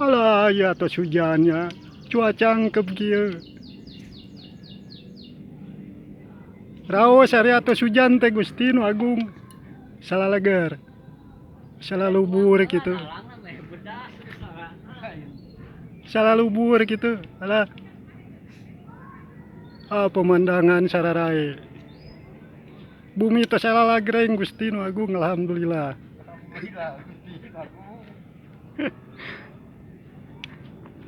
Alah ya tos hujannya cuaca angkep kieu. Raos ari atos hujan teh Gusti nu Agung. Salaleger. Salalubur kitu. Salalubur kitu. Alah. Ah, pemandangan sararae. Bumi tos salalagreng Gusti nu Agung, alhamdulillah. Alhamdulillah Gusti nu Agung.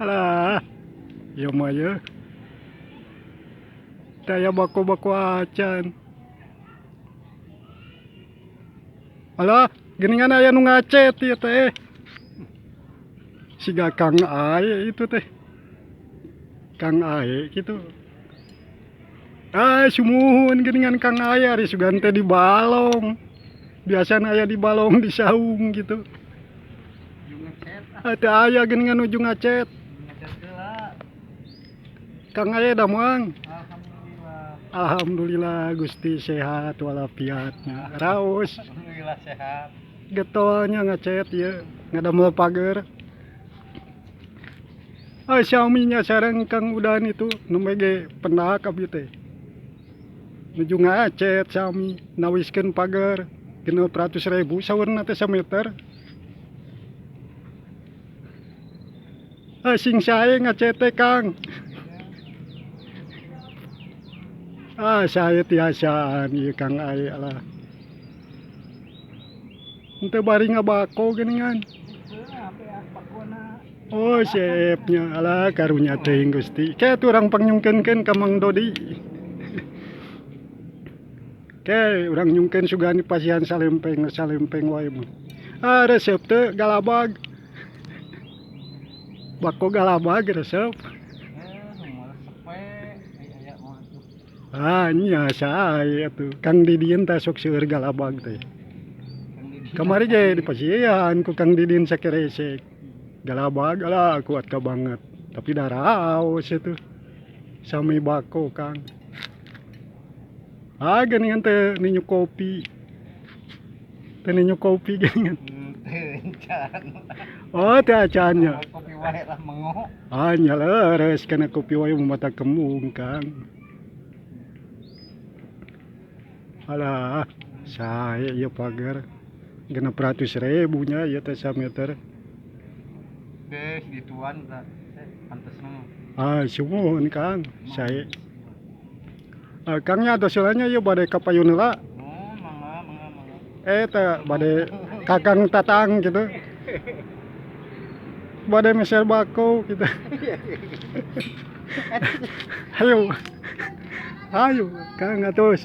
Alah, ieu mah ye. Teu aya bako-bako acan. Alah, geuningan aya nu ngacet ieu teh. Siga Kang Ae itu teh. Kang Ae kitu. Ah, sumuhun geuningan Kang Ae ari sugan teh di balong. Biasana aya di balong di saung gitu. Ah, teu aya geuningan nuju ngacet. Ngecet heula. Kang Ae damang. Alhamdulillah. Alhamdulillah Gusti sehat walafiatnya. Raos. Alhamdulillah sehat. Getolnya ngecet ya, ngadamel pager. Ah, Xiaomi-nya sareng Kang Udan itu nembe ge pendak abdi teh. Nuju ngacet Xiaomi nawiskeun pager 600.000 saurna teh sameter. Ah, sing sae ngacet teh Kang. Ah, sae tiasaan ieu Kang Ae lah. Henteu bari ngabako geuningan. Oh, siapnya alah karunya teuing Gusti. Ke atuh urang pangnyungkeunkeun ka Mang Dodi. Ke urang nyungkeun sugan dipasihan salempeng salempeng wae mah. Ah, resep teu galabag. Bako galabag resep. Ah, nya sae atuh. Kang Didin tah sok seueur galabag teh. Kamari ge dipasihan ku Kang Didin sakeresek. Galabag alah kuat ka banget. Tapi da raos itu. Sami bako Kang. Ah, geuningan teh ninyu kopi. Teh ninyu kopi geuningan. Teu encan. Oh, teu acan nya. Kopi wae lah mengo. Ah, nya leres kana kopi wae mata kembung Kang. Alah, sae ieu pager. 600.000 nya ieu teh sameter. Geus dituan tah pantesna. Ah, sumuhun Kang, sae. Ah, Kang nya tos heula nya ieu bade ka payun heula. Oh, mangga mangga mangga. Eh teh bade ka Kang Tatang gitu. Bade meser bako gitu. Ayo. Ayo, Kang atuh.